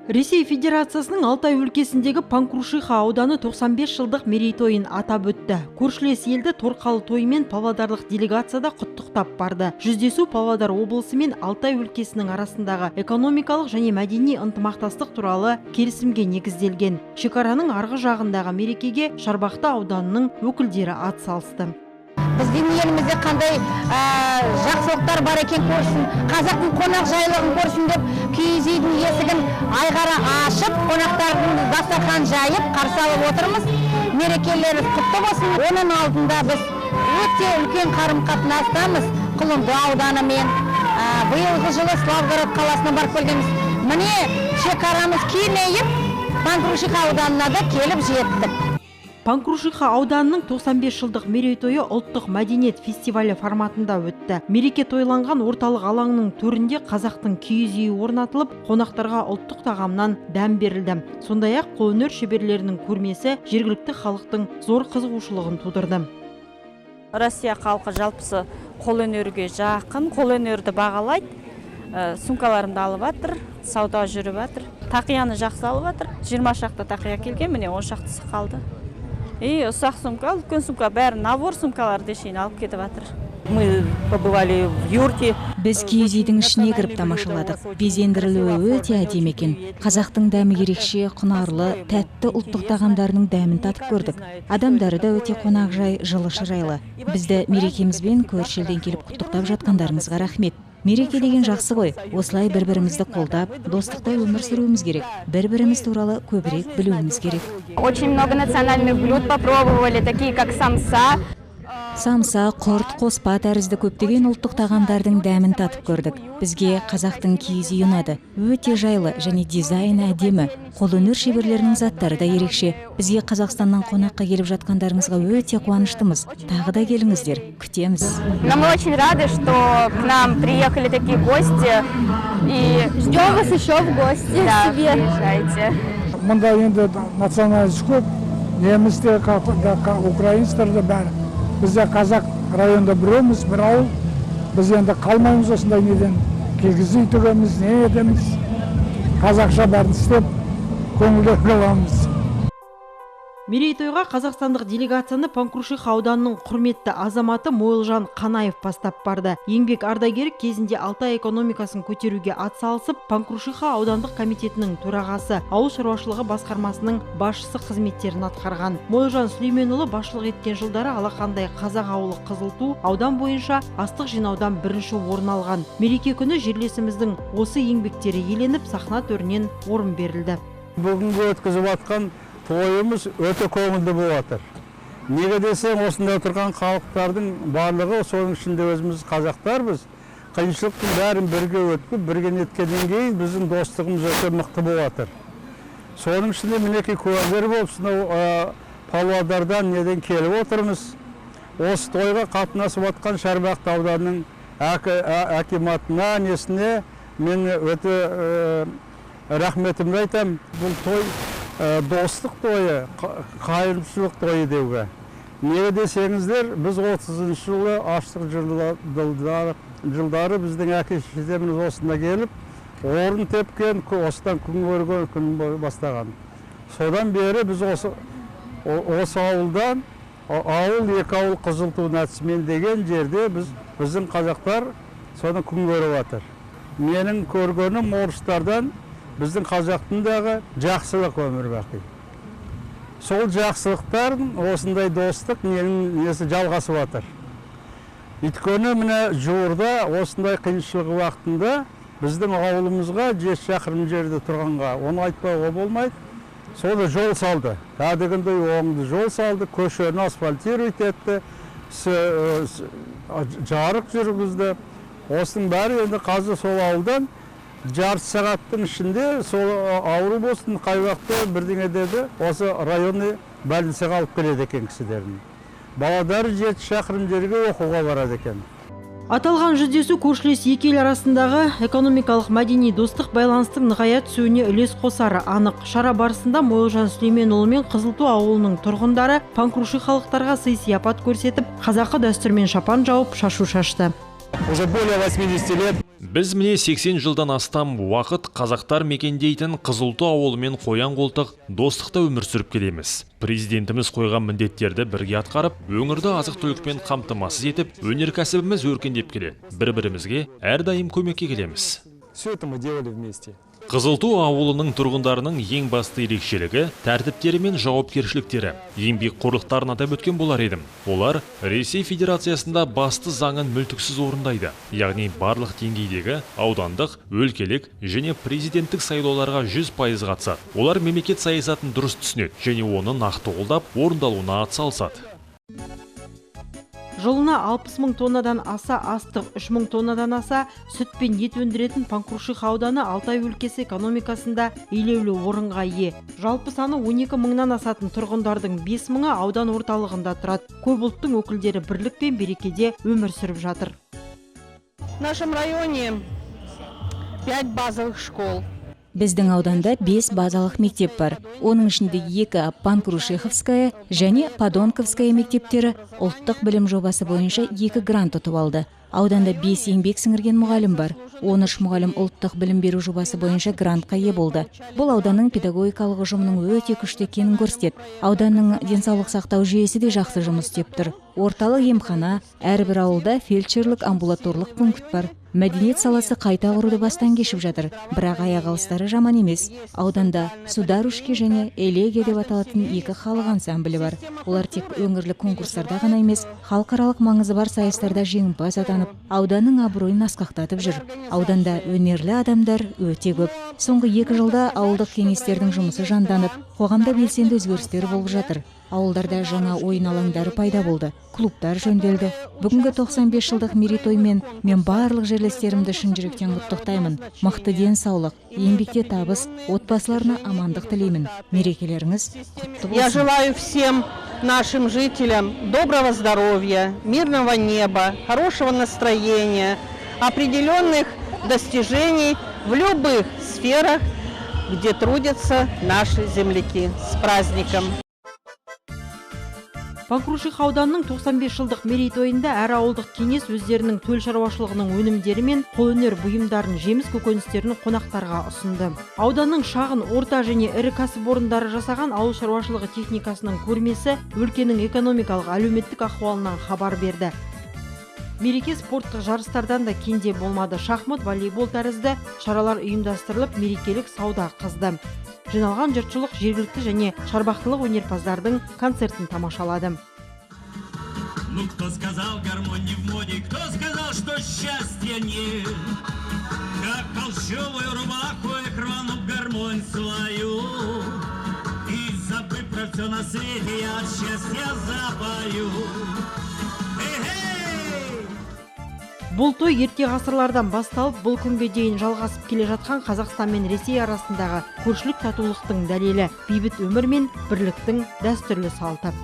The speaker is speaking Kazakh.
Ресей Федерациясының Алтай өлкесіндегі Панкрушиха ауданы 95 жылдық мерейтойын атап өтті. Көршілес елді торқалы тоймен павлодарлық делегация да құттықтап барды. Жүздесу Павлодар облысы мен Алтай өлкесінің арасындағы экономикалық және мәдени ынтымақтастық туралы келісімге негізделген. Шекараның арғы жағындағы мерекеге Шарбақты ауданының өкілдері ат салысты. Біздің елімізде қандай жақсылықтар бар екен көрсін, қазақтың қонақжайлығын көрсін деп киіз үйдің есігін айқара ашып, қонақтардың дастархан жайып қарсы алып отырмыз. Мерекелеріңіз құтты болсын! Оның алдында біз өте үлкен қарым қатынастамыз Құлынды ауданымен. Биылғы жылы Славгород қаласына барып келгенбіз. Міне, шекарамыз кеңейіп, Панкрушиха ауданына да келіп жеттік. Панкрушиха ауданының 95 жылдық мерейтойы ұлттық мәдениет фестивалі форматында өтті. Мереке тойланған орталық алаңның төрінде қазақтың киіз үйі орнатылып, қонақтарға ұлттық тағамнан дәм берілді. Сондай-ақ қолөнер шеберлерінің көрмесі жергілікті халықтың зор қызығушылығын тудырды. Россия халқы жалпысы қолөнерге жақын, қолөнерді бағалайды. Сумкаларымды алып жатыр, сауда жүріп жатыр. Тақияны жақсы алып жатыр. 20 шақты тақия келген, міне, 10 шақтысы қалды. И ұсақ сумка, үлкен сумка, бәрі набор сумкаларды шейін алып кетіп жатыр. Мы побывали в юрте. Біз киіз үйдің ішіне кіріп тамашаладық. Безендірілуі өте әдемі екен. Қазақтың дәмі ерекше, құнарлы, тәтті ұлттық тағамдарының дәмін татып көрдік. Адамдары да өте қонақжай, жылы шырайлы. Бізді мерекемізбен көрші елден келіп құттықтап жатқандарыңызға рахмет. Мереке деген жақсы ғой. Осылай бір бірімізді қолдап, достықта өмір сүруіміз керек. Бір біріміз туралы көбірек білуіміз керек. Очень много национальных блюд попробовали, такие как самса. Самса, құрт, қоспа тәрізді көптеген ұлттық тағамдардың дәмін татып көрдік. Бізге қазақтың киіз үйі ұнады. Өте жайлы және дизайны әдемі. Қолөнер шеберлерінің заттары да ерекше. Бізге Қазақстаннан қонаққа келіп жатқандарыңызға өте қуаныштымыз. Тағы да келіңіздер, күтеміз. Но мы очень рады, что к нам приехали такие гости. И ждем вас еще в гости да, к себе. Приезжайте. Мында енді национальность көп, неміс те, украинецтер де, бәрі. Бізде қазақ районда біреуміз, бір ауыл. Біз енді қалмаймыз осындай неден. Кигіз үй тігеміз, не етеміз, қазақша бәрін істеп, көңілденіп аламыз. Мерейтойға қазақстандық делегацияны Панкрушиха ауданының құрметті азаматы Мойылжан Қанаев бастап барды. Еңбек ардагері кезінде Алтай экономикасын көтеруге атсалысып, Панкрушиха аудандық комитетінің төрағасы, ауыл шаруашылығы басқармасының басшысы қызметтерін атқарған. Мойылжан Сүлейменұлы басшылық еткен жылдары алақандай қазақ ауылы Қызылту аудан бойынша астық жинаудан бірінші орын алған. Мереке күні жерлесіміздің осы еңбектері еленіп, сахна төрінен орын берілді. Бүгінгі өткізіп жатқан тойымыз өте көңілді болып жатыр. Неге десең, осында отырған халықтардың барлығы, соның ішінде өзіміз қазақтарбыз, қиыншылықтың бәрін бірге өткіп, бірге неткеннен кейін біздің достығымыз өте мықты болып жатыр. Соның ішінде, мінекей, куәгер болып сонау Павлодардан неден келіп отырмыз. Осы тойға қатынасып жатқан Шарбақты ауданының акиматына, несіне мен өте рахметімді айтамын. Бұл той достық тойы, қайырымшылық тойы деуге. Неге десеңіздер, біз 30 жылы аштық жылдары біздің әке шешелеріміз осында келіп, орын тепкен, осыдан күн көрген, күн бастаған. Содан бері біз осы ауылдан, ауыл, екі ауыл, Қызылту, Нәтісмен деген жерде біз, біздің қазақтар соны күн көріп жатыр. Менің көргенім орыстардан біздің қазақтың дағы жақсылық өмір бақи. Сол жақсылықтардың осындай достық ненің несі жалғасып жатыр. Өйткені міне, жуырда осындай қиыншылық уақытында біздің ауылымызға 7 шақырым жерде тұрғанға, оны айтпауға болмайды. Соны жол салды. Кәдімгідей оңды жол салды, көшені асфальтировать етті, жарық жүргізді. Осының бәрі енді қазір сол ауылдан жарты сағаттың ішінде сол ауру болсын, қай уақытта бірдеңе деді, осы районный больницаға алып келеді екен кісілерін. Баладары 7 шақырым жерге оқуға барады екен. Аталған жүздесу көршілес екі ел арасындағы экономикалық, мәдени достық байланыстың нығая түсуіне үлес қосары анық. Шара барысында Мойылжан Сүлейменұлы мен Қызылту ауылының тұрғындары панкрушихалықтарға сый сияпат көрсетіп, қазақы дәстүрмен шапан жауып, шашу шашты. Уже более 80 лет. Біз міне 80 жылдан астам уақыт қазақтар мекендейтін Қызылту ауылымен қоян қолтық достықта өмір сүріп келеміз. Президентіміз қойған міндеттерді бірге атқарып, өңірді азық-түлікпен қамтамасыз етіп, өнеркәсібіміз өркендеп келеді. Бір-бірімізге әрдайым көмекке келеміз. Все это мы делали вместе. Қызылту ауылының тұрғындарының ең басты ерекшелігі тәртіптері мен жауапкершіліктері. Еңбекқорлықтарын атап өткен болар едім. Олар Ресей Федерациясында басты заңын мүлтіксіз орындайды. Яғни барлық деңгейдегі аудандық, өлкелік және президенттік сайлауларға 100% қатысады. Олар мемлекет саясатын дұрыс түсінеді және оны нақты қолдап, орындалуына атсалысады. Жылына 60 мың тоннадан аса астық, 3 мың тоннадан аса сүт пен ет өндіретін Панкрушиха ауданы Алтай өлкесі экономикасында елеулі орынға ие. Жалпы саны 12 мыңнан асатын тұрғындардың 5 мыңы аудан орталығында тұрады. Көп ұлттың өкілдері бірлік пен берекеде өмір сүріп жатыр. В нашем районе 5 базовых школ. Біздің ауданда 5 базалық мектеп бар. Оның ішінде 2 Панкрушиховская және Подонковская мектептері ұлттық білім жобасы бойынша 2 грант ұтып алды. Ауданда 5 еңбек сіңірген мұғалім бар. 13 мұғалім ұлттық білім беру жобасы бойынша грантқа ие болды. Бұл ауданның педагогикалық ұжымының өте күшті екенін көрсетеді. Ауданның денсаулық сақтау жүйесі де жақсы жұмыс істеп тұр. Орталық емхана, әрбір ауылда фельдшерлік амбулаторлық пункт бар. Мәдениет саласы қайта құруды бастан кешіп жатыр, бірақ аяқ алыстары жаман емес. Ауданда Сударушки және Элегия деп аталатын екі халық ансамблі бар. Олар тек өңірлік конкурстарда ғана емес, халықаралық маңызы бар сайыстарда жеңімпаз атанып, ауданның абыройын асқақтатып жүр. Ауданда өнерлі адамдар өте көп. Соңғы 2 жылда ауылдық кеңестердің жұмысы жанданып, қоғамда белсенді өзгерістер болып жатыр. Ауылдарда жаңа ойын алаңдары пайда болды, клубтар жөнделді. Бүгінгі 95 жылдық мерейтоймен мен барлық жерлестерімді шын жүректен құттықтаймын. Мықты денсаулық, еңбекте табыс, отбасыларына амандық тілеймін. Мерекелеріңіз құтты болсын. Я желаю всем нашим жителям доброго здоровья, мирного неба, хорошего настроения, определенных достижений в любых сферах, где трудятся наши земляки. С праздником! Панкрушиха ауданының 95 жылдық мерейтойында әр ауылдық кеңес өздерінің төл шаруашылығының өнімдері мен қолөнер бұйымдарын, жеміс көкөністерін қонақтарға ұсынды. Ауданның шағын, орта және ірі кәсіпорындары жасаған ауыл шаруашылығы техникасының көрмесі өлкенің экономикалық, әлеуметтік ахуалынан хабар берді. Мереке спорттық жарыстардан да кенде болмады. Шахмат, волейбол тәрізді шаралар ұйымдастырылып, мерекелік сауда қызды. Жиналған жұртшылық жергілікті және шарбақтылық өнерпаздардың концертін тамашалады. Ну кто сказал, гармонь не в моде, кто сказал, что счастья нет? Как холщовую рубаху я рвану гармонь свою. И забыв про все на свете, я от счастья запою. Бұл той ерте ғасырлардан басталып, бұл күнге дейін жалғасып келе жатқан Қазақстан мен Ресей арасындағы көршілік татулықтың дәлелі, бейбіт өмір мен бірліктің дәстүрлі салты.